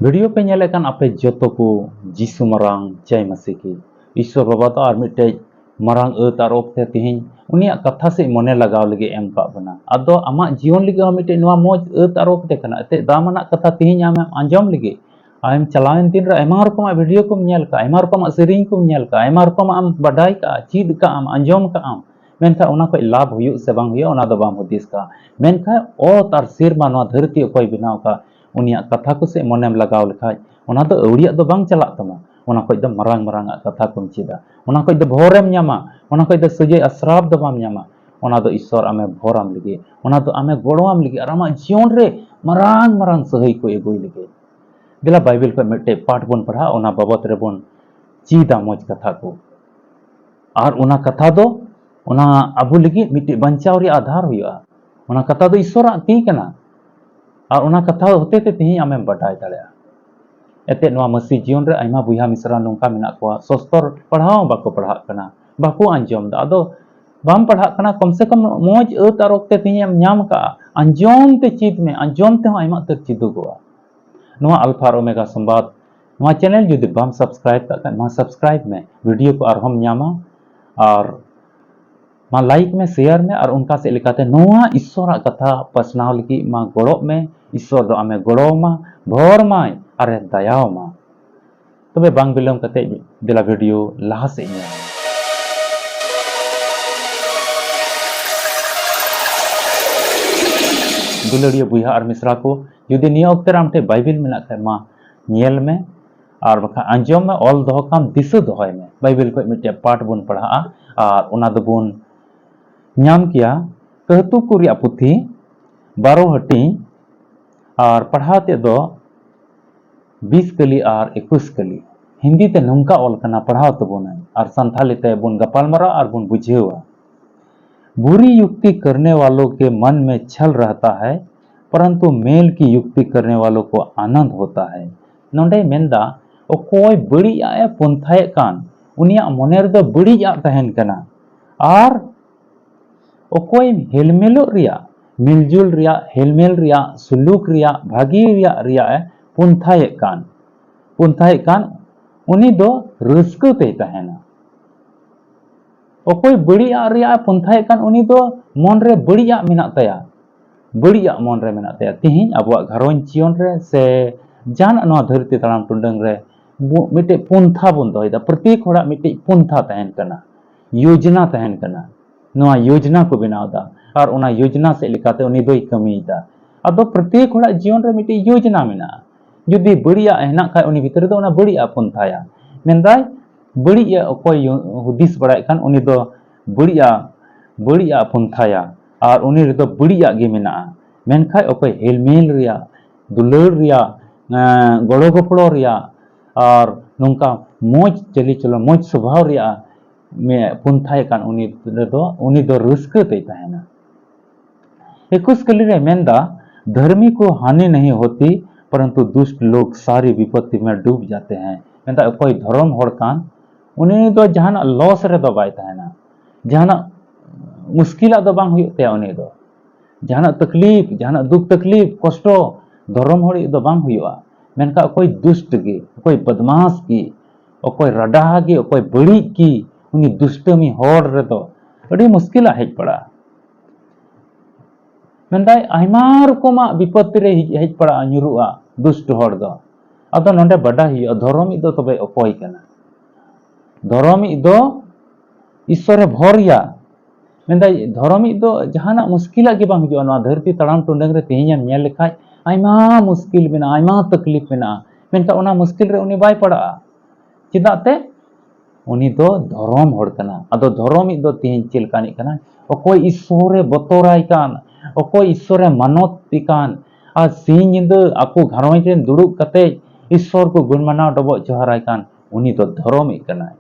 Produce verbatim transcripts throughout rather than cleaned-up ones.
Video ᱯᱮ ᱧᱮᱞᱮᱫ ᱠᱟᱱ ᱟᱯᱮ ᱡᱚᱛᱚ ᱠᱚ ᱡᱤᱥᱩ ᱢᱟᱨᱟᱝ ᱡᱟᱭ ᱢᱟᱥᱤ ᱠᱤ᱾ ᱤᱥᱥᱚᱨ ᱵᱟᱵᱟ ᱫᱚ ᱟᱨ ᱢᱤᱫᱴᱮᱡ ᱢᱟᱨᱟᱝ ᱟᱹᱛ ᱟᱨ ᱚᱠᱛᱮ ᱛᱮᱦᱮᱧ ᱩᱱᱤᱭᱟᱜ ᱠᱟᱛᱷᱟ ᱥᱮᱫ ᱢᱚᱱᱮ ᱞᱟᱜᱟᱣ ᱞᱟᱹᱜᱤᱫ ᱮᱢ ᱟᱠᱟᱫ ᱵᱚᱱᱟ᱾ ᱟᱫᱚ ᱟᱢᱟᱜ ᱡᱤᱭᱚᱱ ᱞᱟᱹᱜᱤᱫ ᱦᱚᱸ ᱢᱤᱫᱴᱮᱡ ᱱᱚᱣᱟ ᱢᱚᱡᱽ ᱟᱹᱛ ᱟᱨ ᱚᱠᱛᱮ ᱠᱟᱱᱟ᱾ ᱮᱱᱛᱮᱫ ᱫᱟᱢᱟᱱᱟᱜ ᱠᱟᱛᱷᱟ ᱛᱮᱦᱮᱧ ᱟᱢᱮᱢ ᱟᱸᱡᱚᱢ ᱞᱟᱹᱜᱤᱫ᱾ ᱟᱢᱮᱢ ᱪᱟᱞᱟᱣᱮᱱ ᱫᱤᱱ ᱨᱮ ᱟᱭᱢᱟ ᱨᱚᱠᱚᱢᱟᱜ ᱵᱷᱤᱰᱤᱭᱳ ᱠᱚᱢ ᱧᱮᱞ ᱠᱟᱜᱼᱟ, ᱟᱭᱢᱟ ᱨᱚᱠᱚᱢᱟᱜ ᱥᱮᱨᱮᱧ ᱠᱚᱢ ᱧᱮᱞ ᱠᱟᱜᱼᱟ, ᱟᱭᱢᱟ ᱨᱚᱠᱚᱢᱟᱜ ᱮᱢ ᱵᱟᱰᱟᱭ ᱠᱟᱜᱼᱟ, ᱪᱮᱫ ᱠᱟᱜ ᱟᱢ, ᱟᱸᱡᱚᱢ ᱠᱟᱜ ᱟᱢ᱾ ᱢᱮᱱᱠᱷᱟᱱ ᱚᱱᱟ ᱠᱷᱚᱡ ᱞᱟᱵᱷ ᱦᱩᱭᱩᱜ ᱥᱮ ᱵᱟᱝ ᱦᱩᱭᱩᱜᱼᱟ, ᱚᱱᱟ ᱫᱚ ᱵᱟᱢ ᱦᱩᱫᱤᱥ ᱠᱟᱜᱼᱟ᱾ ᱢᱮᱱᱠᱷᱟᱱ ᱚᱛ ᱟᱨ ᱥᱮᱨᱢᱟ, ᱱᱚᱣᱟ ᱫᱷᱟᱹᱨᱛᱤ ᱚᱠᱚᱭ ᱵᱮᱱᱟᱣ ᱠᱟᱜ, ᱩᱱᱤᱭᱟᱜ ᱠᱟᱛᱷᱟ ᱠᱚ ᱥᱮᱫ ᱢᱚᱱᱮᱢ ᱞᱟᱜᱟᱣ ᱞᱮᱠᱷᱟᱡ, ᱚᱱᱟ ᱫᱚ ᱟᱹᱣᱲᱤᱭᱟᱜ ᱫᱚ ᱵᱟᱝ ᱪᱟᱞᱟᱜ ᱛᱟᱢᱟ᱾ ᱚᱱᱟ ᱠᱷᱚᱡ ᱫᱚ ᱢᱟᱨᱟᱝ ᱢᱟᱨᱟᱝ ᱟᱜ ᱠᱟᱛᱷᱟ ᱠᱚᱢ ᱪᱮᱫᱟ᱾ ᱚᱱᱟ ᱠᱷᱚᱡ ᱫᱚ ᱵᱷᱚᱨᱮᱢ ᱧᱟᱢᱟ, ᱚᱱᱟ ᱠᱷᱚᱡ ᱫᱚ ᱥᱟᱹᱡᱟᱹᱭ ᱟᱨ ᱥᱨᱟᱯ ᱫᱚ ᱵᱟᱢ ᱧᱟᱢᱟ᱾ ᱚᱱᱟ ᱫᱚ ᱤᱥᱥᱚᱨ ᱟᱢᱮ ᱵᱷᱚᱨᱟᱢ ᱞᱟᱹᱜᱤᱫ, ᱚᱱᱟ ᱫᱚ ᱟᱢᱮ ᱜᱚᱲᱚᱣᱟᱢ ᱞᱟᱹᱜᱤᱫ ᱟᱨ ᱟᱢᱟᱜ ᱡᱤᱭᱚᱱ ᱨᱮ ᱢᱟᱨᱟᱝ ᱢᱟᱨᱟᱝ ᱥᱟᱹᱦᱟᱹᱭ ᱠᱚ ᱟᱹᱜᱩᱭ ᱞᱟᱹᱜᱤᱫ᱾ ᱫᱮᱞᱟ ᱵᱟᱭᱵᱮᱞ ᱠᱷᱚᱡ ᱢᱤᱫᱴᱮᱡ ᱯᱟᱴ ᱵᱚᱱ ᱯᱟᱲᱦᱟᱜᱼᱟ, ᱚᱱᱟ ᱵᱟᱵᱚᱛ ᱨᱮᱵᱚᱱ ᱪᱮᱫᱟ ᱢᱚᱡᱽ ᱠᱟᱛᱷᱟ ᱠᱚ᱾ ᱟᱨ ᱚᱱᱟ ᱠᱟᱛᱷᱟ ᱫᱚ, ᱚᱱᱟ ᱟᱵᱚ ᱞᱟᱹᱜᱤᱫ ᱢᱤᱫᱴᱮᱡ ᱵᱟᱧᱪᱟᱣ ᱨᱮᱭᱟᱜ ᱟᱫᱷᱟᱨ ᱦᱩᱭᱩᱜᱼᱟ᱾ ᱚᱱᱟ ᱠᱟᱛᱷᱟ ᱫᱚ ᱤᱥᱥᱚᱨᱟᱜ ᱛᱤ ᱠᱟᱱᱟ᱾ ᱟᱨ ᱚᱱᱟ ᱠᱟᱛᱷᱟ ᱦᱚᱛᱮ ᱛᱮ ᱛᱮᱦᱮᱧ ᱟᱢᱮᱢ ᱵᱟᱰᱟᱭ ᱫᱟᱲᱮᱭᱟᱜᱼᱟ᱾ ᱮᱱᱛᱮᱫ ᱱᱚᱣᱟ ᱢᱟᱹᱥᱤ ᱡᱤᱭᱚᱱ ᱨᱮ ᱟᱭᱢᱟ ᱵᱚᱭᱦᱟ ᱢᱤᱥᱨᱟ ᱱᱚᱝᱠᱟ ᱢᱮᱱᱟᱜ ᱠᱚᱣᱟ, ᱥᱚᱥᱛᱚᱨ ᱯᱟᱲᱦᱟᱣ ᱦᱚᱸ ᱵᱟᱠᱚ ᱯᱟᱲᱦᱟᱜ ᱠᱟᱱᱟ, ᱵᱟᱠᱚ ᱟᱸᱡᱚᱢ ᱮᱫᱟ᱾ ᱟᱫᱚ ᱵᱟᱢ ᱯᱟᱲᱦᱟᱜ ᱠᱟᱱᱟ, ᱠᱚᱢ ᱥᱮ ᱠᱚᱢ ᱢᱚᱡᱽ ᱟᱹᱛ ᱟᱨ ᱚᱠᱛᱮ ᱛᱮᱦᱮᱧ ᱮᱢ ᱧᱟᱢ ᱠᱟᱜᱼᱟ, ᱟᱸᱡᱚᱢ ᱛᱮ ᱪᱮᱫ ᱢᱮ, ᱟᱸᱡᱚᱢ ᱛᱮᱦᱚᱸ ᱟᱭᱢᱟ ᱩᱛᱟᱹᱨ ᱪᱮᱫᱚᱜᱚᱜᱼᱟ᱾ ᱱᱚᱣᱟ ᱟᱞᱯᱷᱟ ᱟᱨ ᱳᱢᱮᱜᱟ ᱥᱚᱢᱵᱟᱫ, ᱱᱚᱣᱟ ᱪᱮᱱᱮᱞ ᱡᱩᱫᱤ ᱵᱟᱢ ᱥᱟᱵᱥᱠᱨᱟᱭᱤᱵ ᱠᱟᱜ ᱠᱷᱟᱱ, ᱢᱟ ᱥᱟᱵᱥᱠᱨᱟᱭᱤᱵ ᱢᱮ, ᱵᱷᱤᱰᱤᱭᱳ ᱠᱚ ᱟᱨᱦᱚᱸᱢ ᱧᱟᱢᱟ᱾ ᱟᱨ ᱢᱟ ᱞᱟᱭᱤᱠ ᱢᱮ, ᱥᱮᱭᱟᱨ ᱢᱮ, ᱟᱨ ᱚᱱᱠᱟ ᱥᱮᱫ ᱞᱮᱠᱟᱛᱮ ᱱᱚᱣᱟ ᱤᱥᱥᱚᱨᱟᱜ ᱠᱟᱛᱷᱟ ᱯᱟᱥᱱᱟᱣ ᱞᱟᱹᱜᱤᱫ ᱢᱟ ᱜᱚᱲᱚᱜ ᱢᱮ᱾ ᱤᱥᱥᱚᱨ ᱫᱚ ᱟᱢᱮ ᱜᱚᱲᱚ ᱟᱢᱟ, ᱵᱷᱚᱨ ᱢᱟᱭ ᱟᱨᱮ ᱫᱟᱭᱟ ᱟᱢᱟ᱾ ᱛᱚᱵᱮ ᱵᱟᱝ ᱵᱤᱞᱚᱢ ᱠᱟᱛᱮ ᱫᱮᱞᱟ ᱵᱷᱤᱰᱤᱭᱳ ᱞᱟᱦᱟ ᱥᱮᱫ ᱧᱮᱞ᱾ ᱫᱩᱞᱟᱹᱲᱤᱭᱟᱹ ᱵᱚᱭᱦᱟ ᱟᱨ ᱢᱤᱥᱨᱟ ᱠᱚ, ᱡᱩᱫᱤ ᱱᱤᱭᱟᱹ ᱚᱠᱛᱮ ᱨᱮ ᱟᱢ ᱴᱷᱮᱱ ᱵᱟᱭᱵᱮᱞ ᱢᱮᱱᱟᱜ ᱠᱷᱟᱡ, ᱢᱟ ᱧᱮᱞ ᱢᱮ, ᱟᱨ ᱵᱟᱠᱷᱟᱱ ᱟᱸᱡᱚᱢ ᱢᱮ, ᱚᱞ ᱫᱚᱦᱚ ᱠᱟᱢ, ᱫᱤᱥᱟᱹ ᱫᱚᱦᱚᱭ ᱢᱮ᱾ ᱵᱟᱭᱵᱮᱞ ᱠᱷᱚᱱ ᱢᱤᱫᱴᱮᱡ ᱯᱟᱴ ᱵᱚᱱ ᱯᱟᱲᱦᱟᱜᱼᱟ, ᱟᱨ ᱚᱱᱟ ᱫᱚᱵᱚᱱ ᱧᱟᱢ ᱠᱮᱭᱟ ᱠᱟᱹᱦᱛᱩ ᱠᱚ ᱨᱮᱭᱟᱜ ᱯᱩᱛᱷᱤ, ᱵᱟᱨᱚ ᱦᱟᱹᱴᱤᱧ, ᱟᱨ ᱯᱟᱲᱦᱟᱣ ᱛᱮᱫ ᱫᱚ ᱵᱤᱥ ᱠᱟᱹᱞᱤ ᱟᱨ ᱮᱠᱩᱥ ᱠᱟᱹᱞᱤ᱾ ᱦᱤᱱᱫᱤ ᱛᱮ ᱱᱚᱝᱠᱟ ᱚᱞ ᱠᱟᱱᱟ, ᱯᱟᱲᱦᱟᱣ ᱛᱟᱵᱚᱱᱟᱹᱧ ᱟᱨ ᱥᱟᱱᱛᱷᱟᱞᱤ ᱛᱮ ᱵᱚᱱ ᱜᱟᱯᱟᱞ ᱢᱟᱨᱟᱣᱟ ᱟᱨ ᱵᱚᱱ ᱵᱩᱡᱷᱟᱹᱣᱟ᱾ बुरी युक्ति करने वालों के मन में छल रहता है, परंतु मेल की युक्ति करने वालों को आनंद होता है। ᱱᱚᱰᱮ ᱢᱮᱱᱫᱟ, ᱚᱠᱚᱭ ᱵᱟᱹᱲᱤᱡ ᱟᱜ ᱮ ᱯᱚᱱᱛᱷᱟᱭᱮᱫ ᱠᱟᱱ, ᱩᱱᱤᱭᱟᱜ ᱢᱚᱱᱮ ᱨᱮᱫᱚ ᱵᱟᱹᱲᱤᱡ ᱟᱜ ᱛᱟᱦᱮᱱ ᱠᱟᱱᱟ, ᱟᱨ ᱚᱠᱚᱭ ᱦᱮᱞᱢᱮᱞᱚᱜ ᱨᱮᱭᱟᱜ, ᱢᱤᱞᱡᱩᱞ ᱨᱮᱭᱟᱜ, ᱦᱮᱞᱢᱮᱞ ᱨᱮᱭᱟᱜ, ᱥᱩᱞᱩᱠ ᱨᱮᱭᱟᱜ, ᱵᱷᱟᱹᱜᱤ ᱨᱮᱭᱟᱜ, ᱨᱮᱭᱟᱜ ᱮ ᱯᱚᱱᱛᱷᱟᱭᱮᱫ ᱠᱟᱱ, ᱯᱚᱱᱛᱷᱟᱭᱮᱫ ᱠᱟᱱ, ᱩᱱᱤ ᱫᱚ ᱨᱟᱹᱥᱠᱟᱹ ᱛᱮᱭ ᱛᱟᱦᱮᱱᱟ᱾ ᱚᱠᱚᱭ ᱵᱟᱹᱲᱤᱡᱟᱜ ᱨᱮᱭᱟᱜ ᱮ ᱯᱚᱱᱛᱷᱟᱭᱮᱫ ᱠᱟᱱ, ᱩᱱᱤ ᱫᱚ ᱢᱚᱱ ᱨᱮ ᱵᱟᱹᱲᱤᱡᱟᱜ ᱢᱮᱱᱟᱜ ᱛᱟᱭᱟ, ᱵᱟᱹᱲᱤᱡᱟᱜ ᱢᱚᱱ ᱨᱮ ᱢᱮᱱᱟᱜ ᱛᱟᱭᱟ᱾ ᱛᱤᱦᱤᱧ ᱟᱵᱚᱣᱟᱜ ᱜᱷᱟᱨᱚᱸᱡᱽ ᱡᱤᱭᱚᱱ ᱨᱮ ᱥᱮ ᱡᱟᱦᱟᱱᱟᱜ ᱱᱚᱣᱟ ᱫᱷᱟᱹᱨᱛᱤ ᱛᱟᱲᱟᱢ ᱴᱩᱰᱟᱹᱝ ᱨᱮ ᱵᱚ-, ᱢᱤᱫᱴᱮᱡ ᱯᱚᱱᱛᱷᱟ ᱵᱚᱱ ᱫᱚᱦᱚᱭᱮᱫᱟ᱾ ᱯᱨᱚᱛᱮᱠ ᱦᱚᱲᱟᱜ ᱢᱤᱫᱴᱮᱡ ᱯᱚᱱᱛᱷᱟ ᱛᱟᱦᱮᱱ ᱠᱟᱱᱟ, ᱭᱳᱡᱽᱱᱟ ᱛᱟᱦᱮᱱ ᱠᱟᱱᱟ᱾ ᱱᱚᱣᱟ ᱭᱳᱡᱽᱱᱟ ᱠᱚ ᱵᱮᱱᱟᱣ ᱮᱫᱟ ᱟᱨ ᱚᱱᱟ ᱭᱳᱡᱽᱱᱟ ᱥᱮᱫ ᱞᱮᱠᱟᱛᱮ ᱩᱱᱤ ᱫᱚᱭ ᱠᱟᱹᱢᱤᱭᱮᱫᱟ᱾ ᱟᱫᱚ ᱯᱨᱚᱛᱮᱠ ᱦᱚᱲᱟᱜ ᱡᱤᱭᱚᱱ ᱨᱮ ᱢᱤᱫᱴᱮᱡ ᱭᱳᱡᱽᱱᱟ ᱢᱮᱱᱟᱜᱼᱟ᱾ ᱡᱩᱫᱤ ᱵᱟᱹᱲᱤᱡᱟᱜ ᱦᱮᱱᱟᱜ ᱠᱷᱟᱡ, ᱩᱱᱤ ᱵᱷᱤᱛᱨᱤ ᱨᱮᱫᱚ ᱚᱱᱟ ᱵᱟᱹᱲᱤᱡᱟᱜ ᱯᱚᱱᱛᱷᱟᱭᱟ᱾ ᱢᱮᱱᱫᱟᱭ, ᱵᱟᱹᱲᱤᱡ ᱮ ᱚᱠᱚᱭ ᱦᱩᱫᱤᱥ ᱵᱟᱲᱟᱭᱮᱫ ᱠᱷᱟᱱ, ᱩᱱᱤ ᱫᱚ ᱵᱟᱹᱲᱤᱡᱟᱜ, ᱵᱟᱹᱲᱤᱡᱟᱜ ᱯᱚᱱᱛᱷᱟᱭᱟ ᱟᱨ ᱩᱱᱤ ᱨᱮᱫᱚ ᱵᱟᱹᱲᱤᱡᱟᱜ ᱜᱮ ᱢᱮᱱᱟᱜᱼᱟ᱾ ᱢᱮᱱᱠᱷᱟᱡ ᱚᱠᱚᱭ ᱦᱮᱞᱢᱮᱞ ᱨᱮᱭᱟᱜ, ᱫᱩᱞᱟᱹᱲ ᱨᱮᱭᱟᱜ, ᱮᱸ, ᱜᱚᱲᱚ ᱜᱚᱯᱚᱲᱚ ᱨᱮᱭᱟᱜ ᱟᱨ ᱱᱚᱝᱠᱟ ᱢᱚᱡᱽ ᱪᱟᱹᱞᱤᱪᱚᱞᱚᱱ, ᱢᱚᱡᱽ ᱥᱚᱵᱷᱟᱣ ᱨᱮᱭᱟᱜ ᱢᱮ-, ᱯᱚᱱᱛᱷᱟᱭ ᱠᱟᱱ, ᱩᱱᱤ ᱨᱮᱫᱚ, ᱩᱱᱤ ᱫᱚ ᱨᱟᱹᱥᱠᱟᱹ ᱛᱮᱭ ᱛᱟᱦᱮᱱᱟ᱾ ᱮᱠᱩᱥ ᱠᱟᱹᱞᱤ ᱨᱮ ᱢᱮᱱᱫᱟ, "ᱫᱷᱟᱨᱢᱤ ᱠᱚ ᱦᱟᱱᱤ ᱱᱟᱦᱤ ᱦᱳᱛᱤ, ᱯᱚᱨᱚᱱᱛᱩ ᱫᱩᱥᱴ ᱞᱳᱜ ᱥᱟᱨᱤ ᱵᱤᱯᱚᱛᱛᱤ ᱢᱮ ᱰᱩᱵ ᱡᱟᱛᱮ ᱦᱮᱸ᱾" ᱢᱮᱱᱫᱟ, ᱚᱠᱚᱭ ᱫᱷᱚᱨᱚᱢ ᱦᱚᱲ ᱠᱟᱱ, ᱩᱱᱤ ᱫᱚ ᱡᱟᱦᱟᱱᱟᱜ ᱞᱚᱥ ᱨᱮᱫᱚ ᱵᱟᱭ ᱛᱟᱦᱮᱱᱟ, ᱡᱟᱦᱟᱱᱟᱜ ᱢᱩᱥᱠᱤᱞᱟᱜ ᱫᱚ ᱵᱟᱝ ᱦᱩᱭᱩᱜ ᱛᱟᱭᱟ ᱩᱱᱤ ᱫᱚ᱾ ᱡᱟᱦᱟᱱᱟᱜ ᱛᱟᱠᱞᱤᱯ, ᱡᱟᱦᱟᱱᱟᱜ ᱫᱩᱠ ᱛᱟᱠᱞᱤᱯ, ᱠᱚᱥᱴᱚ ᱫᱷᱚᱨᱚᱢ ᱦᱚᱲ ᱫᱚ ᱵᱟᱝ ᱦᱩᱭᱩᱜᱼᱟ᱾ ᱢᱮᱱᱠᱷᱟᱱ ᱚᱠᱚᱭ ᱫᱩᱥᱴ ᱜᱮ, ᱚᱠᱚᱭ ᱵᱚᱫᱢᱟᱥ ᱜᱮ, ᱚᱠᱚᱭ ᱨᱟᱰᱟ ᱜᱮ, ᱚᱠᱚᱭ ᱵᱟᱹᱲᱤᱡ ᱜᱮ, ᱩᱱᱤ ᱫᱩᱥᱴᱟᱹᱢᱤ ᱦᱚᱲ ᱨᱮᱫᱚ ᱟᱹᱰᱤ ᱢᱩᱥᱠᱤᱞᱟᱜ ᱦᱮᱡ ᱯᱟᱲᱟᱜᱼᱟ᱾ ᱢᱮᱱᱫᱟᱭ, ᱟᱭᱢᱟ ᱨᱚᱠᱚᱢᱟᱜ ᱵᱤᱯᱚᱛ ᱨᱮ ᱦᱮᱡ, ᱦᱮᱡ ᱯᱟᱲᱟᱜᱼᱟ, ᱧᱩᱨᱩᱜᱼᱟ ᱫᱩᱥᱴ ᱦᱚᱲ ᱫᱚ᱾ ᱟᱫᱚ ᱱᱚᱰᱮ ᱵᱟᱰᱟᱭ ᱦᱩᱭᱩᱜᱼᱟ, ᱫᱷᱚᱨᱚᱢᱤᱡ ᱫᱚ ᱛᱚᱵᱮ ᱚᱠᱚᱭ ᱠᱟᱱᱟ? ᱫᱷᱚᱨᱚᱢᱤᱡ ᱫᱚ ᱤᱥᱥᱚᱨᱮ ᱵᱷᱚᱨ ᱮᱭᱟ᱾ ᱢᱮᱱᱫᱟᱭ, ᱫᱷᱚᱨᱚᱢᱤᱡ ᱫᱚ ᱡᱟᱦᱟᱱᱟᱜ ᱢᱩᱥᱠᱤᱞᱟᱜ ᱜᱮ ᱵᱟᱝ ᱦᱤᱡᱩᱜᱼᱟ᱾ ᱱᱚᱣᱟ ᱫᱷᱟᱹᱨᱛᱤ ᱛᱟᱲᱟᱢ ᱴᱩᱰᱟᱹᱝ ᱨᱮ ᱛᱮᱦᱮᱧᱮᱢ ᱧᱮᱞ ᱞᱮᱠᱷᱟᱡ, ᱟᱭᱢᱟ ᱢᱩᱥᱠᱤᱞ ᱢᱮᱱᱟᱜᱼᱟ, ᱟᱭᱢᱟ ᱛᱟᱠᱞᱤᱯ ᱢᱮᱱᱟᱜᱼᱟ, ᱢᱮᱱᱠᱷᱟᱱ ᱚᱱᱟ ᱢᱩᱥᱠᱤᱞ ᱨᱮ ᱩᱱᱤ ᱵᱟᱭ ᱯᱟᱲᱟᱜᱼᱟ᱾ ᱪᱮᱫᱟᱜ ᱛᱮ? ᱩᱱᱤ ᱫᱚ ᱫᱷᱚᱨᱚᱢ ᱦᱚᱲ ᱠᱟᱱᱟ᱾ ᱟᱫᱚ ᱫᱷᱚᱨᱚᱢᱤᱡ ᱫᱚ ᱛᱮᱦᱮᱧ ᱪᱮᱫ ᱞᱮᱠᱟᱱᱤᱡ ᱠᱟᱱᱟᱭ? ᱚᱠᱚᱭ ᱤᱥᱥᱚᱨᱮ ᱵᱚᱛᱚᱨᱟᱭ ᱠᱟᱱ, ᱚᱠᱚᱭ ᱤᱥᱥᱚᱨᱮ ᱢᱟᱱᱚᱛ ᱮ ᱠᱟᱱ, ᱟᱨ ᱥᱤᱧ ᱧᱤᱫᱟᱹ ᱟᱠᱚ ᱜᱷᱟᱨᱚᱸᱡᱽ ᱨᱮᱱ ᱫᱩᱲᱩᱵ ᱠᱟᱛᱮ ᱤᱥᱥᱚᱨ ᱠᱚ ᱜᱩᱱ ᱢᱟᱱᱟᱣ ᱰᱚᱵᱚᱜ ᱡᱚᱦᱟᱨᱟᱭ ᱠᱟᱱ, ᱩᱱᱤ ᱫᱚ ᱫᱷᱚᱨᱚᱢᱤᱡ ᱠᱟᱱᱟᱭ᱾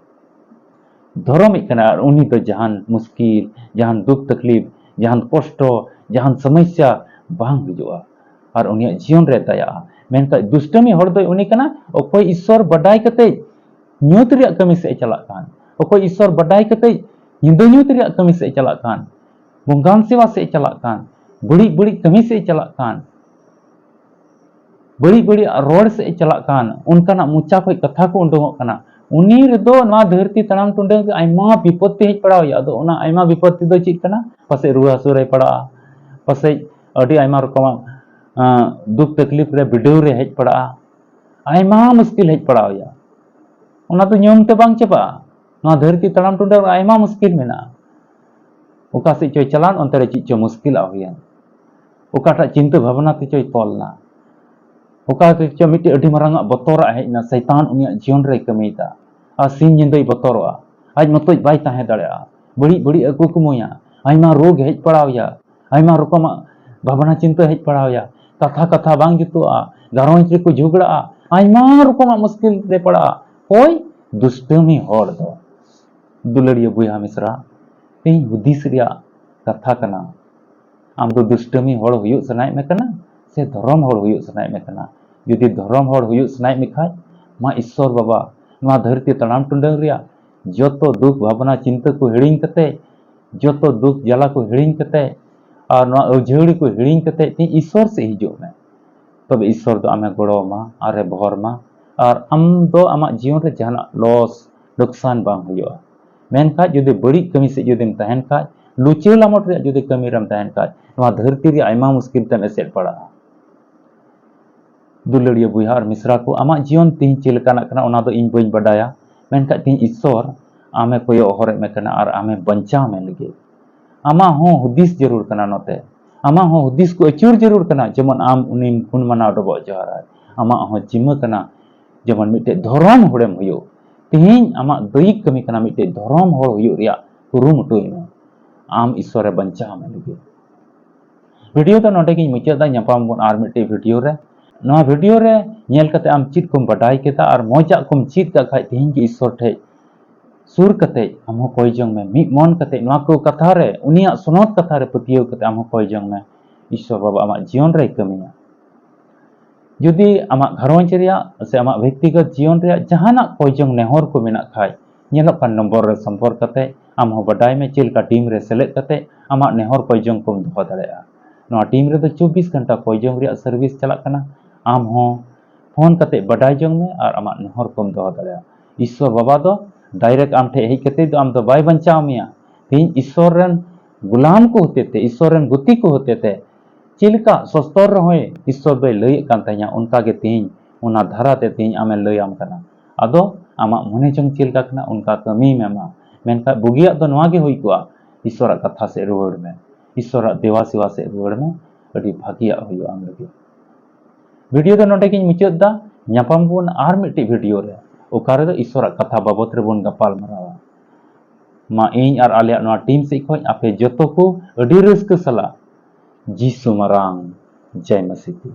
ᱫᱷᱚᱨᱚᱢᱤᱡ ᱠᱟᱱᱟᱭ, ᱟᱨ ᱩᱱᱤ ᱫᱚ ᱡᱟᱦᱟᱱ ᱢᱩᱥᱠᱤᱞ, ᱡᱟᱦᱟᱱ ᱫᱩᱠ ᱛᱟᱠᱞᱤᱯ, ᱡᱟᱦᱟᱱ ᱠᱚᱥᱴᱚ, ᱡᱟᱦᱟᱱ ᱥᱚᱢᱚᱥᱥᱟ ᱵᱟᱝ ᱦᱤᱡᱩᱜᱼᱟ᱾ ᱟᱨ ᱩᱱᱤᱭᱟᱜ ᱡᱤᱭᱚᱱ ᱨᱮ ᱫᱟᱭᱟᱜᱼᱟ᱾ ᱢᱮᱱᱠᱷᱟᱱ ᱫᱩᱥᱴᱟᱹᱢᱤ ᱦᱚᱲ ᱫᱚ ᱩᱱᱤ ᱠᱟᱱᱟ, ᱚᱠᱚᱭ ᱤᱥᱥᱚᱨ ᱵᱟᱰᱟᱭ ᱠᱟᱛᱮ ᱧᱩᱛ ᱨᱮᱭᱟᱜ ᱠᱟᱹᱢᱤ ᱥᱮᱫ ᱮ ᱪᱟᱞᱟᱜ ᱠᱟᱱ, ᱚᱠᱚᱭ ᱤᱥᱥᱚᱨ ᱵᱟᱰᱟᱭ ᱠᱟᱛᱮ ᱧᱤᱫᱟᱹ ᱧᱩᱛ ᱨᱮᱭᱟᱜ ᱠᱟᱹᱢᱤ ᱥᱮᱫ ᱮ ᱪᱟᱞᱟᱜ ᱠᱟᱱ, ᱵᱚᱸᱜᱟᱱ ᱥᱮᱵᱟ ᱥᱮᱫ ᱮ ᱪᱟᱞᱟᱜ ᱠᱟᱱ, ᱵᱟᱹᱲᱤᱡ ᱵᱟᱹᱲᱤᱡ ᱠᱟᱹᱢᱤ ᱥᱮᱫ ᱮ ᱪᱟᱞᱟᱜ ᱠᱟᱱ, ᱵᱟᱹᱲᱤᱡ ᱵᱟᱹᱲᱤᱡ ᱨᱚᱲ ᱥᱮᱫ ᱮ ᱪᱟᱞᱟᱜ ᱠᱟᱱ, ᱚᱱᱠᱟᱱᱟᱜ ᱢᱚᱪᱟ ᱠᱷᱚᱱ ᱠᱟᱛᱷᱟ ᱠᱚ ᱩᱰᱩᱝᱚᱜ ᱠᱟᱱᱟ, ᱩᱱᱤ ᱨᱮᱫᱚ ᱱᱚᱣᱟ ᱫᱷᱟᱹᱨᱛᱤ ᱛᱟᱲᱟᱢ ᱴᱩᱰᱟᱹᱝ ᱨᱮ ᱟᱭᱢᱟ ᱵᱤᱯᱚᱛᱛᱤ ᱦᱮᱡ ᱯᱟᱲᱟᱣ ᱟᱭᱟ᱾ ᱟᱫᱚ ᱚᱱᱟ ᱟᱭᱢᱟ ᱵᱤᱯᱚᱛᱛᱤ ᱫᱚ ᱪᱮᱫ ᱠᱟᱱᱟ? ᱯᱟᱥᱮᱡ ᱨᱩᱣᱟᱹ ᱦᱟᱹᱥᱩ ᱨᱮᱭ ᱯᱟᱲᱟᱜᱼᱟ, ᱯᱟᱥᱮᱡ ᱟᱹᱰᱤ ᱟᱭᱢᱟ ᱨᱚᱠᱚᱢᱟᱜ, ᱟᱸ, ᱫᱩᱠ ᱛᱟᱠᱞᱤᱯ ᱨᱮ ᱵᱤᱰᱟᱹᱣ ᱨᱮ ᱦᱮᱡ ᱯᱟᱲᱟᱜᱼᱟ, ᱟᱭᱢᱟ ᱢᱩᱥᱠᱤᱞ ᱦᱮᱡ ᱯᱟᱲᱟᱣ ᱟᱭᱟ᱾ ᱚᱱᱟ ᱫᱚ ᱧᱩᱢ ᱛᱮ ᱵᱟᱝ ᱪᱟᱵᱟᱜᱼᱟ᱾ ᱱᱚᱣᱟ ᱫᱷᱟᱹᱨᱛᱤ ᱛᱟᱲᱟᱢ ᱴᱩᱰᱟᱹᱝ ᱨᱮ ᱟᱭᱢᱟ ᱢᱩᱥᱠᱤᱞ ᱢᱮᱱᱟᱜᱼᱟ᱾ ᱚᱠᱟ ᱥᱮᱫ ᱪᱚᱭ ᱪᱟᱞᱟᱣ, ᱚᱱᱛᱮ ᱨᱮ ᱪᱮᱫ ᱪᱚ ᱢᱩᱥᱠᱤᱞᱟᱜ ᱦᱩᱭᱮᱱ, ᱚᱠᱟᱴᱟᱜ ᱪᱤᱱᱛᱟᱹ ᱵᱷᱟᱵᱽᱱᱟ ᱛᱮ ᱪᱚᱭ ᱛᱚᱞ ᱱᱟ, ᱚᱠᱟ ᱨᱮ ᱪᱚ ᱢᱤᱫᱴᱮᱡ ᱟᱹᱰᱤ ᱢᱟᱨᱟᱝ ᱟᱜ ᱵᱚᱛᱚᱨᱟᱜ ᱦᱮᱡ ᱮᱱᱟ, ᱥᱚᱭᱛᱟᱱ ᱩᱱᱤᱭᱟᱜ ᱡᱤᱭᱚᱱ ᱨᱮᱭ ᱠᱟᱹᱢᱤᱭᱮᱫᱟ᱾ ᱟᱨ ᱥᱤᱧ ᱧᱤᱫᱟᱹᱭ ᱵᱚᱛᱚᱨᱚᱜᱼᱟ, ᱟᱡ ᱢᱚᱛᱚᱡ ᱵᱟᱭ ᱛᱟᱦᱮᱸ ᱫᱟᱲᱮᱭᱟᱜᱼᱟ, ᱵᱟᱹᱲᱤᱡ ᱵᱟᱹᱲᱤᱡ ᱮ ᱠᱩᱠᱢᱩᱭᱟ, ᱟᱭᱢᱟ ᱨᱳᱜᱽ ᱦᱮᱡ ᱯᱟᱲᱟᱣ ᱟᱭᱟ, ᱟᱭᱢᱟ ᱨᱚᱠᱚᱢᱟᱜ ᱵᱷᱟᱵᱽᱱᱟ ᱪᱤᱱᱛᱟᱹ ᱦᱮᱡ ᱯᱟᱲᱟᱣ ᱟᱭᱟ, ᱠᱟᱛᱷᱟ ᱠᱟᱛᱷᱟ ᱵᱟᱝ ᱡᱩᱛᱩᱜᱼᱟ, ᱜᱷᱟᱨᱚᱸᱡᱽ ᱨᱮᱠᱚ ᱡᱷᱚᱜᱽᱲᱟᱜᱼᱟ, ᱟᱭᱢᱟ ᱨᱚᱠᱚᱢᱟᱜ ᱢᱩᱥᱠᱤᱞ ᱨᱮ ᱯᱟᱲᱟᱜᱼᱟ᱾ ᱚᱠᱚᱭ? ᱫᱩᱥᱴᱟᱹᱢᱤ ᱦᱚᱲ ᱫᱚ᱾ ᱫᱩᱞᱟᱹᱲᱤᱭᱟᱹ ᱵᱚᱭᱦᱟ ᱢᱤᱥᱨᱟ, ᱛᱮᱦᱮᱧ ᱦᱩᱫᱤᱥ ᱨᱮᱭᱟᱜ ᱠᱟᱛᱷᱟ ᱠᱟᱱᱟ᱾ ᱟᱢ ᱫᱚ ᱫᱩᱥᱴᱟᱹᱢᱤ ᱦᱚᱲ ᱦᱩᱭᱩᱜ ᱥᱟᱱᱟᱭᱮᱫ ᱢᱮ ᱠᱟᱱᱟ ᱥᱮ ᱫᱷᱚᱨᱚᱢ ᱦᱚᱲ ᱦᱩᱭᱩᱜ ᱥᱟᱱᱟᱭᱮᱫ ᱢᱮ ᱠᱟᱱᱟ? ᱡᱩᱫᱤ ᱫᱷᱚᱨᱚᱢ ᱦᱚᱲ ᱦᱩᱭᱩᱜ ᱥᱟᱱᱟᱭᱮᱫ ᱢᱮ ᱠᱷᱟᱡ, ᱢᱟ ᱤᱥᱥᱚᱨ ᱵᱟᱵᱟ, ᱱᱚᱣᱟ ᱫᱷᱟᱹᱨᱛᱤ ᱛᱟᱲᱟᱢ ᱴᱩᱰᱟᱹᱝ ᱨᱮᱭᱟᱜ ᱡᱚᱛᱚ ᱫᱩᱠ ᱵᱷᱟᱵᱽᱱᱟ ᱪᱤᱱᱛᱟᱹ ᱠᱚ ᱦᱤᱲᱤᱧ ᱠᱟᱛᱮ, ᱡᱚᱛᱚ ᱫᱩᱠ ᱡᱟᱞᱟ ᱠᱚ ᱦᱤᱲᱤᱧ ᱠᱟᱛᱮ, ᱟᱨ ᱱᱚᱣᱟ ᱟᱹᱡᱷᱟᱹᱲᱤ ᱠᱚ ᱦᱤᱲᱤᱧ ᱠᱟᱛᱮ ᱛᱮᱦᱮᱧ ᱤᱥᱥᱚᱨ ᱥᱮᱫ ᱦᱤᱡᱩᱜ ᱢᱮ᱾ ᱛᱚᱵᱮ ᱤᱥᱥᱚᱨ ᱫᱚ ᱟᱢᱮ ᱜᱚᱲᱚ ᱟᱢᱟ ᱟᱨᱮ ᱵᱚᱦᱚᱨ ᱟᱢᱟ, ᱟᱨ ᱟᱢ ᱫᱚ ᱟᱢᱟᱜ ᱡᱤᱭᱚᱱ ᱨᱮ ᱡᱟᱦᱟᱱᱟᱜ ᱞᱚᱥ, ᱞᱚᱠᱥᱟᱱ ᱵᱟᱝ ᱦᱩᱭᱩᱜᱼᱟ᱾ ᱢᱮᱱᱠᱷᱟᱡ ᱡᱩᱫᱤ ᱵᱟᱹᱲᱤᱡ ᱠᱟᱹᱢᱤ ᱥᱮᱫ ᱡᱩᱫᱤᱢ ᱛᱟᱦᱮᱱ ᱠᱷᱟᱡ, ᱞᱩᱪᱟᱹ ᱞᱟᱢᱚᱴ ᱨᱮᱭᱟᱜ ᱡᱩᱫᱤ ᱠᱟᱹᱢᱤ ᱨᱮᱢ ᱛᱟᱦᱮᱱ ᱠᱷᱟᱡ, ᱱᱚᱣᱟ ᱫᱷᱟᱹᱨᱛᱤ ᱨᱮᱭᱟᱜ ᱟᱭᱢᱟ ᱢᱩᱥᱠᱤᱞ ᱛᱮᱢ ᱮᱥᱮᱫ ᱯᱟᱲᱟᱜᱼᱟ᱾ ᱫᱩᱞᱟᱹᱲᱤᱭᱟᱹ ᱵᱚᱭᱦᱟ ᱟᱨ ᱢᱤᱥᱨᱟ ᱠᱚ, ᱟᱢᱟᱜ ᱡᱤᱭᱚᱱ ᱛᱮᱦᱮᱧ ᱪᱮᱫ ᱞᱮᱠᱟᱱᱟᱜ ᱠᱟᱱᱟ, ᱚᱱᱟ ᱫᱚ ᱤᱧ ᱵᱟᱹᱧ ᱵᱟᱰᱟᱭᱟ, ᱢᱮᱱᱠᱷᱟᱡ ᱛᱮᱦᱮᱧ ᱤᱥᱥᱚᱨ ᱟᱢᱮ ᱠᱚᱭᱚᱜ ᱦᱚᱨᱮᱫ ᱢᱮ ᱠᱟᱱᱟ ᱟᱨ ᱟᱢᱮ ᱵᱟᱧᱪᱟᱣ ᱢᱮ ᱞᱟᱹᱜᱤᱫ᱾ ᱟᱢᱟᱜ ᱦᱚᱸ ᱦᱩᱫᱤᱥ ᱡᱟᱹᱨᱩᱲ ᱠᱟᱱᱟ ᱱᱚᱛᱮ᱾ ᱟᱢᱟᱜ ᱦᱚᱸ ᱦᱩᱫᱤᱥ ᱠᱚ ᱟᱹᱪᱩᱨ ᱡᱟᱹᱨᱩᱲ ᱠᱟᱱᱟ, ᱡᱮᱢᱚᱱ ᱟᱢ ᱩᱱᱤᱢ ᱜᱩᱱ ᱢᱟᱱᱟᱣ ᱰᱚᱵᱚᱜ ᱡᱚᱦᱟᱨᱟ᱾ ᱟᱢᱟᱜ ᱦᱚᱸ ᱡᱤᱢᱟᱹ ᱠᱟᱱᱟ, ᱡᱮᱢᱚᱱ ᱢᱤᱫᱴᱮᱡ ᱫᱷᱚᱨᱚᱢ ᱦᱚᱲᱮᱢ ᱦᱩᱭᱩᱜ᱾ ᱛᱮᱦᱮᱧ ᱟᱢᱟᱜ ᱫᱟᱹᱭᱤᱠ ᱠᱟᱹᱢᱤ ᱠᱟᱱᱟ ᱢᱤᱫᱴᱮᱡ ᱫᱷᱚᱨᱚᱢ ᱦᱚᱲ ᱦᱩᱭᱩᱜ ᱨᱮᱭᱟᱜ ᱠᱩᱨᱩᱢᱩᱴᱩᱭ ᱢᱮ᱾ ᱟᱢ ᱤᱥᱥᱚᱨᱮ ᱵᱟᱧᱪᱟᱣ ᱢᱮ ᱞᱟᱹᱜᱤᱫ᱾ ᱵᱷᱤᱰᱤᱭᱳ ᱫᱚ ᱱᱚᱰᱮ ᱜᱤᱧ ᱢᱩᱪᱟᱹᱫ ᱫᱟ᱾ ᱧᱟᱯᱟᱢ ᱵᱚᱱ ᱟᱨ ᱢᱤᱫᱴᱮᱡ ᱵᱷᱤᱰᱤᱭᱳ ᱨᱮ᱾ ᱱᱚᱣᱟ ᱵᱷᱤᱰᱤᱭᱳ ᱨᱮ ᱧᱮᱞ ᱠᱟᱛᱮ ᱟᱢ ᱪᱮᱫ ᱠᱚᱢ ᱵᱟᱰᱟᱭ ᱠᱮᱫᱟ ᱟᱨ ᱢᱚᱡᱟᱜ ᱠᱚᱢ ᱪᱮᱫ ᱠᱟᱜ ᱠᱷᱟᱡ, ᱛᱮᱦᱮᱧ ᱜᱮ ᱤᱥᱥᱚᱨ ᱴᱷᱮᱡ ᱥᱩᱨ ᱠᱟᱛᱮ ᱟᱢ ᱦᱚᱸ ᱠᱚᱭ ᱡᱚᱝ ᱢᱮ᱾ ᱢᱤᱫ ᱢᱚᱱ ᱠᱟᱛᱮ ᱱᱚᱣᱟ ᱠᱚ ᱠᱟᱛᱷᱟ ᱨᱮ, ᱩᱱᱤᱭᱟᱜ ᱥᱚᱱᱚᱛ ᱠᱟᱛᱷᱟ ᱨᱮ ᱯᱟᱹᱛᱭᱟᱹᱣ ᱠᱟᱛᱮ ᱟᱢ ᱦᱚᱸ ᱠᱚᱭ ᱡᱚᱝ ᱢᱮ᱾ ᱤᱥᱥᱚᱨ ᱵᱟᱵᱟ ᱟᱢᱟᱜ ᱡᱤᱭᱚᱱ ᱨᱮᱭ ᱠᱟᱹᱢᱤᱭᱟ᱾ ᱡᱩᱫᱤ ᱟᱢᱟᱜ ᱜᱷᱟᱨᱚᱸᱡᱽ ᱨᱮᱭᱟᱜ ᱥᱮ ᱟᱢᱟᱜ ᱵᱮᱠᱛᱤᱜᱚᱛ ᱡᱤᱭᱚᱱ ᱨᱮᱭᱟᱜ ᱡᱟᱦᱟᱱᱟᱜ ᱠᱚᱭ ᱡᱚᱝ ᱱᱮᱦᱚᱨ ᱠᱚ ᱢᱮᱱᱟᱜ ᱠᱷᱟᱡ, ᱧᱮᱞᱚᱜ ᱠᱟᱱ ᱱᱚᱢᱵᱚᱨ ᱨᱮ ᱥᱚᱢᱯᱚᱨᱠ ᱠᱟᱛᱮ ᱟᱢ ᱦᱚᱸ ᱵᱟᱰᱟᱭ ᱢᱮ ᱪᱮᱫ ᱞᱮᱠᱟ ᱴᱤᱢ ᱨᱮ ᱥᱮᱞᱮᱫ ᱠᱟᱛᱮ ᱟᱢᱟᱜ ᱱᱮᱦᱚᱨ ᱠᱚᱭ ᱡᱚᱝ ᱠᱚᱢ ᱫᱚᱦᱚ ᱫᱟᱲᱮᱭᱟᱜᱼᱟ᱾ ᱱᱚᱣᱟ ᱴᱤᱢ ᱨᱮᱫᱚ ᱪᱚᱵᱵᱤᱥ ᱜᱷᱚᱱᱴᱟ ᱠᱚᱭ ᱡᱚᱝ ᱨᱮᱭᱟᱜ ᱥᱟᱨᱵᱷᱤᱥ ᱪᱟᱞᱟᱜ ᱠᱟᱱᱟ᱾ ᱟᱢ ᱦᱚᱸ ᱯᱷᱳᱱ ᱠᱟᱛᱮ ᱵᱟᱰᱟᱭ ᱡᱚᱝ ᱢᱮ ᱟᱨ ᱟᱢᱟᱜ ᱱᱮᱦᱚᱨ ᱠᱚᱢ ᱫᱚᱦᱚ ᱫᱟᱲᱮᱭᱟᱜᱼᱟ᱾ ᱤᱥᱥᱚᱨ ᱵᱟᱵᱟ ᱫᱚ ᱰᱟᱭᱨᱮᱠᱴ ᱟᱢ ᱴᱷᱮᱱ ᱦᱮᱡ ᱠᱟᱛᱮ ᱫᱚ ᱟᱢ ᱫᱚ ᱵᱟᱭ ᱵᱟᱧᱪᱟᱣ ᱢᱮᱭᱟ᱾ ᱛᱮᱦᱮᱧ ᱤᱥᱥᱚᱨ ᱨᱮᱱ ᱜᱩᱞᱟᱢ ᱠᱚ ᱦᱚᱛᱮ ᱛᱮ, ᱤᱥᱥᱚᱨ ᱨᱮᱱ ᱜᱩᱛᱤ ᱠᱚ ᱦᱚᱛᱮ ᱛᱮ ᱪᱮᱫ ᱞᱮᱠᱟ ᱥᱚᱥᱛᱚᱨ ᱨᱮᱦᱚᱸᱭ ᱤᱥᱥᱚᱨ ᱫᱚᱭ ᱞᱟᱹᱭᱮᱫ ᱠᱟᱱ ᱛᱟᱦᱮᱸᱱᱟ, ᱚᱱᱠᱟ ᱜᱮ ᱛᱮᱦᱮᱧ ᱚᱱᱟ ᱫᱷᱟᱨᱟ ᱛᱮ ᱛᱮᱦᱮᱧ ᱟᱢᱮ ᱞᱟᱹᱭ ᱟᱢ ᱠᱟᱱᱟ᱾ ᱟᱫᱚ ᱟᱢᱟᱜ ᱢᱚᱱᱮ ᱡᱚᱝ ᱪᱮᱫ ᱞᱮᱠᱟ ᱠᱟᱱᱟ, ᱚᱱᱠᱟ ᱠᱟᱹᱢᱤ ᱢᱮ ᱢᱟ᱾ ᱢᱮᱱᱠᱷᱟᱱ ᱵᱩᱜᱤᱭᱟᱜ ᱫᱚ ᱱᱚᱣᱟ ᱜᱮ ᱦᱩᱭ ᱠᱚᱜᱼᱟ, ᱤᱥᱥᱚᱨᱟᱜ ᱠᱟᱛᱷᱟ ᱥᱮᱫ ᱨᱩᱣᱟᱹᱲ ᱢᱮ, ᱤᱥᱥᱚᱨᱟᱜ ᱫᱮᱣᱟ ᱥᱮᱣᱟ ᱥᱮᱫ ᱨᱩᱣᱟᱹᱲ ᱢᱮ, ᱟᱹᱰᱤ ᱵᱷᱟᱹᱜᱤᱭᱟᱜ ᱦᱩᱭᱩᱜᱼᱟ ᱟᱢ ᱞᱟᱹᱜᱤᱫ᱾ ᱵᱷᱤᱰᱤᱭᱳ ᱫᱚ ᱱᱚᱰᱮ ᱜᱤᱧ ᱢᱩᱪᱟᱹᱫ ᱮᱫᱟ᱾ ᱧᱟᱯᱟᱢ ᱵᱚᱱ ᱟᱨ ᱢᱤᱫᱴᱤᱡ ᱵᱷᱤᱰᱤᱭᱳ ᱨᱮ, ᱚᱠᱟ ᱨᱮᱫᱚ ᱤᱥᱥᱚᱨᱟᱜ ᱠᱟᱛᱷᱟ ᱵᱟᱵᱚᱛ ᱨᱮᱵᱚᱱ ᱜᱟᱯᱟᱞ ᱢᱟᱨᱟᱣᱟ᱾ ᱢᱟ ᱤᱧ ᱟᱨ ᱟᱞᱮᱭᱟᱜ ᱱᱚᱣᱟ ᱴᱤᱢ ᱥᱮᱫ ᱠᱷᱚᱱ ᱟᱯᱮ ᱡᱚᱛᱚ ᱠᱚ ᱟᱹᱰᱤ ᱨᱟᱹᱥᱠᱟᱹ ᱥᱟᱞᱟᱜ ᱡᱤᱥᱩ ᱢᱟᱨᱟᱝ ᱡᱟᱭ ᱢᱟᱹᱥᱤ ᱠᱚ᱾